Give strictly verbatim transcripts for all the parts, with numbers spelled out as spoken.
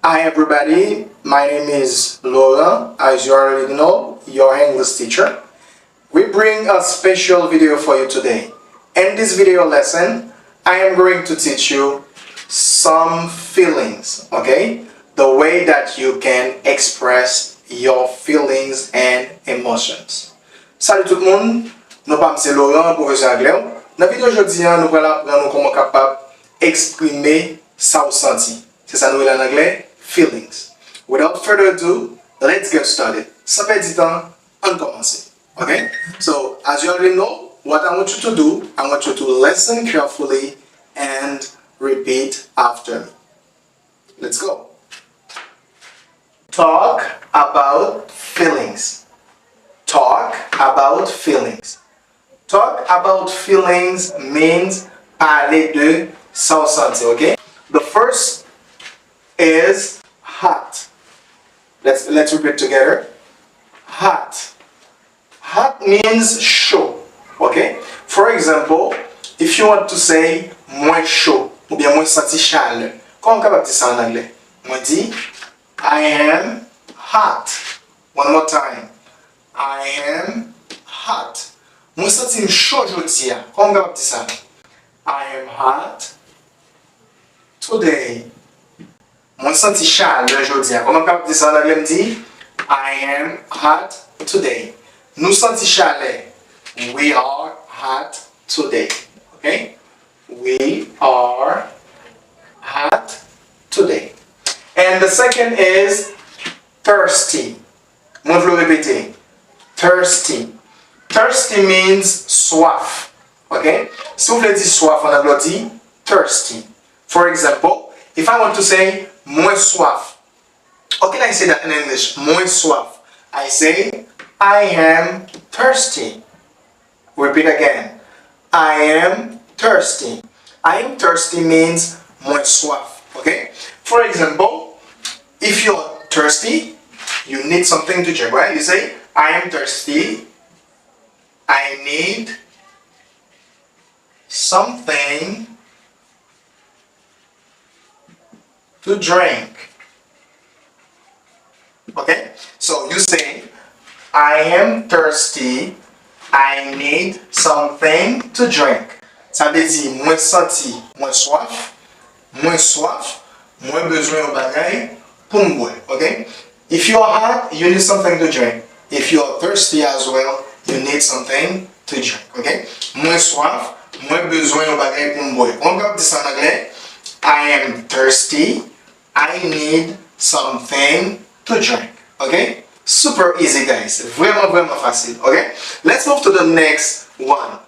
Hi everybody, my name is Laurent, as you already know, your English teacher. We bring a special video for you today. In this video lesson, I am going to teach you some feelings, okay? The way that you can express your feelings and emotions. Salut tout moun, non pa m se Laurent, pwofesè anglè w. Nan videyo jodi a, nou pral aprann ou kòman w kapab eksprime sa w santi. Se sa nou rele an anglè feelings. Without further ado, let's get started. San pèdi tan, ann kòmanse. Okay? So, as you already know, what I want you to do, I want you to listen carefully and repeat after me. Let's go. Talk about feelings. Talk about feelings. Talk about feelings means pale de sa w santi, okay? The first is hot. Let's let's repeat together. Hot. Hot means cho, okay? For example, if you want to say mwen cho oubyen mwen santi chalè, kòman w kapab di sa an anglè? Mwen di I am hot. One more time. I am hot. Mwen santi m cho jodi a. Kòman m kapab di sa? I am hot today. Mwen santi chalè jodi a. Kòman m kapab di sa an anglè? M di I am hot today. Nou santi chalè. We are hot today. Okay? We are hot today. And the second is thirsty. Mwen vle w repete. Thirsty. Thirsty means swaf. Okay? Si w vle di swaf an anglè, w di thirsty. For example, if I want to say mwen swaf, how can I say that in English? Mwen swaf. I say I am thirsty. Repeat again. I am thirsty. I am thirsty means mwen swaf. Okay? For example, if you're thirsty, you need something to drink, right? You say, I am thirsty. I need something to drink. Okay? So you say, I am thirsty. I need something to drink. Sa vle di, mwen santi mwen swaf. Mwen swaf. Mwen bezwen yon bagay pou m bwè. Okay? If you are hot, you need something to drink. If you are thirsty as well, you need something to drink. Okay? Mwen swaf. Mwen bezwen yon bagay pou m bwè. Kòman w kapab di sa an anglè? I am thirsty. I need something to drink. Okay? Super easy, guys. Vrèman, vrèman fasil. Okay? Let's move to the next one.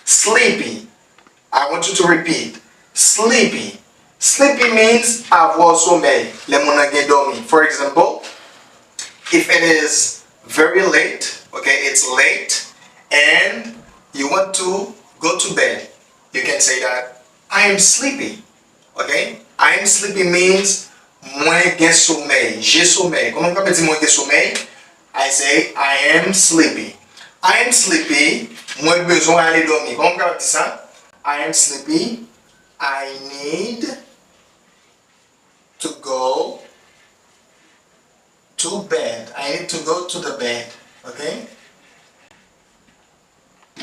Sleepy. I want you to repeat. Sleepy. Sleepy means avoir sommeil. Lè moun nan gen dòmi. For example, if it is very late, okay, it's late, and you want to go to bed, you can say that, I am sleepy. Okay? I am sleepy means mwen gen somèy, j'ai sommeil. Kòman m kapab di mwen gen somèy? I say, I am sleepy. I am sleepy, mwen bezwen ale dòmi. Kòman m kapab di sa? I am sleepy, I need to go to bed. I need to go to the bed. Okay?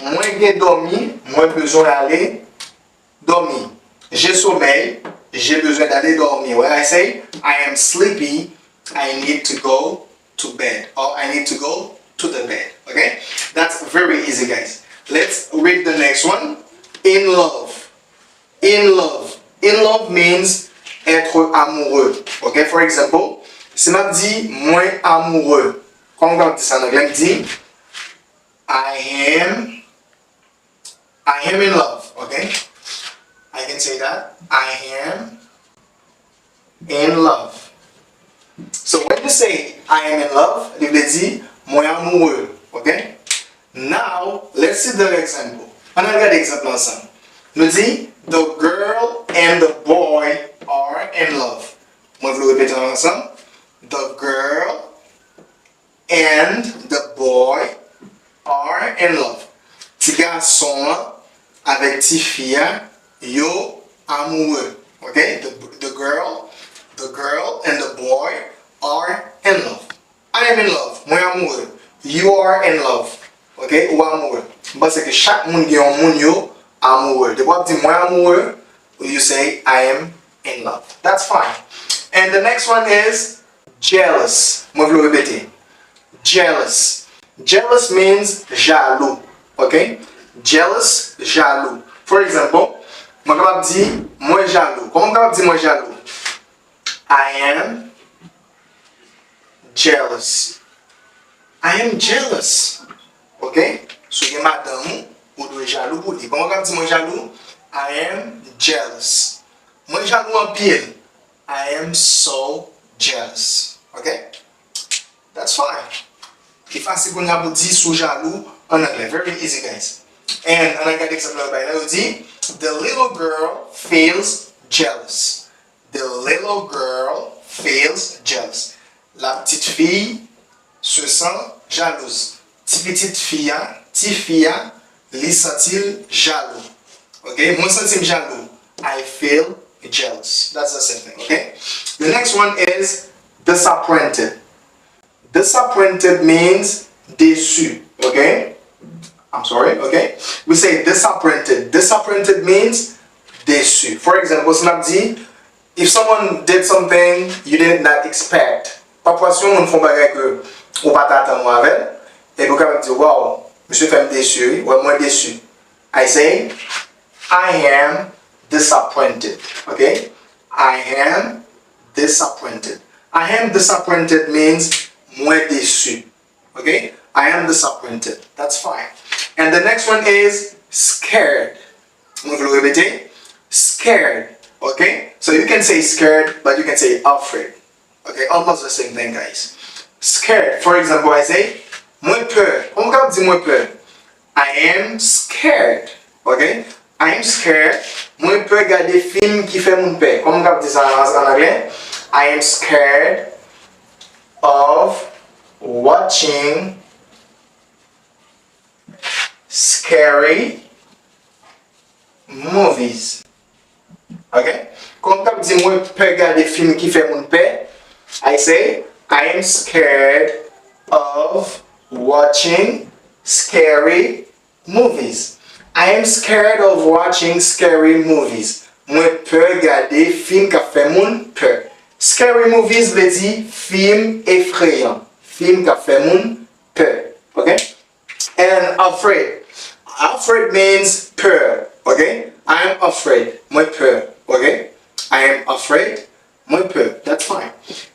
Mwen gen dòmi, mwen bezwen ale dòmi. J'ai sommeil, j'ai besoin d'aller dormir. When I say, I am sleepy, I need to go to bed. Or I need to go to the bed. Okay? That's very easy, guys. Let's read the next one. In love. In love. In love means être amoureux. Okay? For example, si m ap di mwen amoureux, kòman m ap di sa an anglè? M di, I am I am in love, okay? I can say that. I am in love. So when you say I am in love, li vle di mwen amoureux, okay? Now, let's see the example. Ann al gade egzanp la ansanm. Nou di, the girl and the boy are in love. Mwen vle repete ansanm. The girl and the boy are in love. Ti gason an avèk ti fi a, yo amoureux. Okay? The, the girl, the girl and the boy are in love. I am in love. Mwen amoure. You are in love. Ok? Ou amoure. M panse ke chak moun gen yon moun yo amoure. Depi w ap di mwen amoure, you say I am in love. That's fine. And the next one is jealous. Mwen vle w repete. Jealous. Jealous means jalou. Ok? Jealous, jalou. For example, mwen kapab di mwen jalou. Kòman m kapab di mwen jalou? I am jealous. I am jealous. Ok? Si w gen madanm ou, ou dwe jalou pou li. Kòman w kapab di mwen jalou? I am jealous. Mwen jalou anpil. I am so jealous. Ok? That's fine. Li fasil kounye a pou di si w jalou an anglè. Very easy, guys. And ann al gade egzanp la yo bay la, yo di, the little girl feels jealous. The little girl feels jealous. La petite fille se sent jalouse. Ti pitit fi a, ti fi a, li santi l jalou. Ok? Mwen santi m jalou. I feel jealous. That's the same thing, ok? The next one is disappointed. Disappointed means déçu, ok? I'm sorry, ok? We say disappointed. Disappointed means déçu. For example, si n ap di, if someone did something you did not expect. Pafwa, si yon moun fè yon bagay ke ou pa t atann ou avè l, epi ou kapab di, wow, misye fè m desi, wi, wè mwen desi. I say, I am disappointed. Ok? I am disappointed. I am disappointed means mwen desi. Ok? I am disappointed. That's fine. And the next one is scared. Mwen vle repete. Scared. Ok? So you can say scared, but you can say afraid. Ok? Almost the same thing, guys. Scared. For example, I say, mwen pè. Kòman w kapab di mwen pè? I am scared. Ok? I am scared. Mwen pè gade fim ki fè moun pè. Kòman w kapab di sa an, an anglè? I am scared of watching scary movies. Ok? Kòm w t ap di mwen pè gade fim ki fè moun pè, I say, I am scared of watching scary movies. I am scared of watching scary movies. Mwen pè gade fim k ap fè moun pè. Scary movies vle di fim efreyan, fim k ap fè moun pè. Ok? And afraid. Afraid means pè. Ok? I am afraid. Mwen pè. Ok? I am afraid. Mwen pè. That's fine.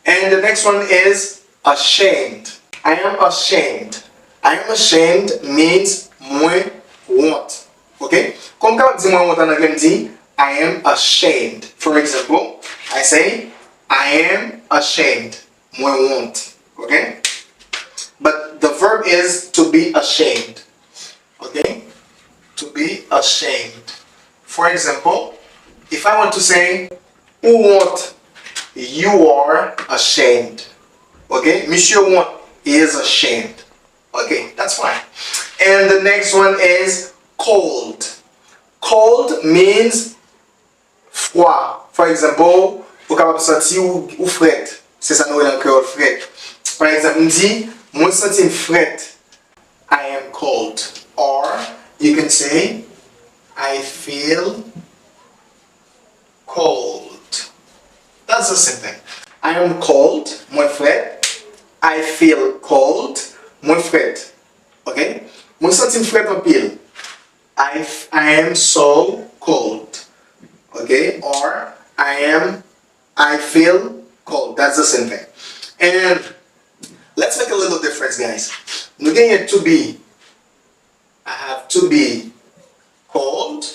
And the next one is ashamed. I am ashamed. I am ashamed means mwen wont. Ok? Kòm m kapab di mwen wont an anglè, m di, I am ashamed. For example, I say, I am ashamed. Mwen wont. Ok? But the verb is to be ashamed. Ok? To be ashamed. For example, if I want to say, ou wont, you are ashamed. Ok? Misye wont, he is ashamed. Ok, that's fine. And the next one is cold. Cold means fwa. For example, ou kapab santi ou, ou frèt. Se sa nou rele an kreyòl frèt. Pa egzanp, m di, mwen santi m frèt. I am cold. Or you can say, I feel cold. That's the same thing. I am cold. Mwen frèt. I feel cold. Mwen frèt. Ok? Mwen santi m frèt anpil. I, f- I am so cold. Ok? Or I am, I feel cold. That's the same thing. And let's make a little difference, guys. Nou genyen to be. I have to be cold.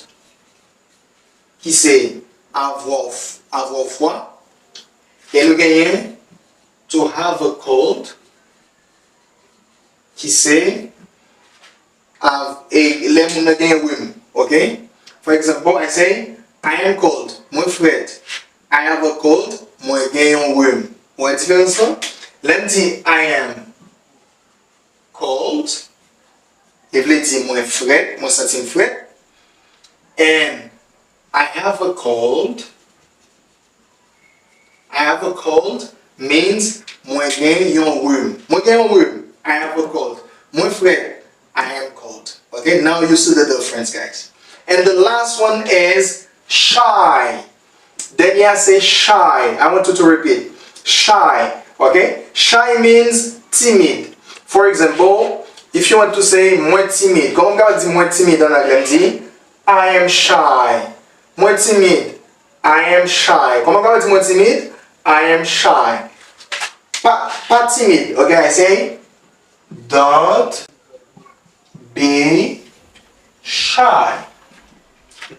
Ki se avoir, avoir fwa. E nou genyen to have a cold. Ki se av- e lè moun nan gen rhum, ok? For example, I say, I am cold. Mwen frèt. I have a cold. Mwen gen yon rhum. Ou wè diferans lan? Lè m di I am cold, li vle di mwen frèt, mwen santi m frèt. And I have a cold. I have a cold. means mwen gen yon rhum. Mwen gen yon rhum. I have a cold. Mwen frèt. I am cold. Okay, now you see the difference, guys. And the last one is shy. Dènyè a se shy. I want you to repeat. Shy. Okay? Shy means timid. For example, if you want to say mwen timid. Kòman m ka di mwen timid an anglè? M di I am shy. Mwen timid. I am shy. Kòman m ka di mwen timid? I am shy. Pa, pa timid. Okay, I say don't be shy.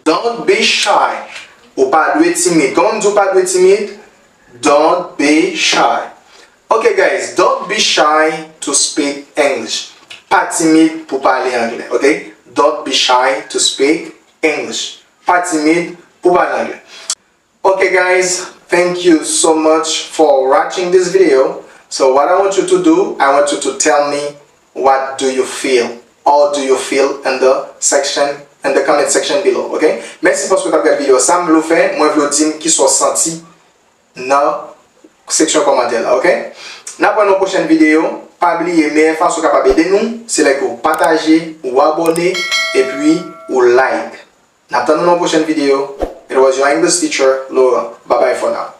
Don't be shy. Ou pa dwe timid. Kòman m di ou pa dwe timid? Don't be shy. Okay, guys, don't be shy to speak English. Pa timid pou pale anglè, okay? Don't be shy to speak English. Pa timid pou pale anglè. Okay, guys, thank you so much for watching this video. So what I want you to do, I want you to tell me what do you feel, how do you feel in the section, in the comment section below, okay? Mèsi paske w t ap gade videyo sa. M vle w fè, mwen vle w di m kisa w santi nan seksyon kòmantè la, okay? N ap wè nan yon pwochèn videyo. Pa bliye, meyè fason w kapab ede nou, se lè ke w pataje, ou abòne, epi ou like. N ap tann nou nan yon pwochèn videyo. It was your English teacher, Laurent. Bye bye for now.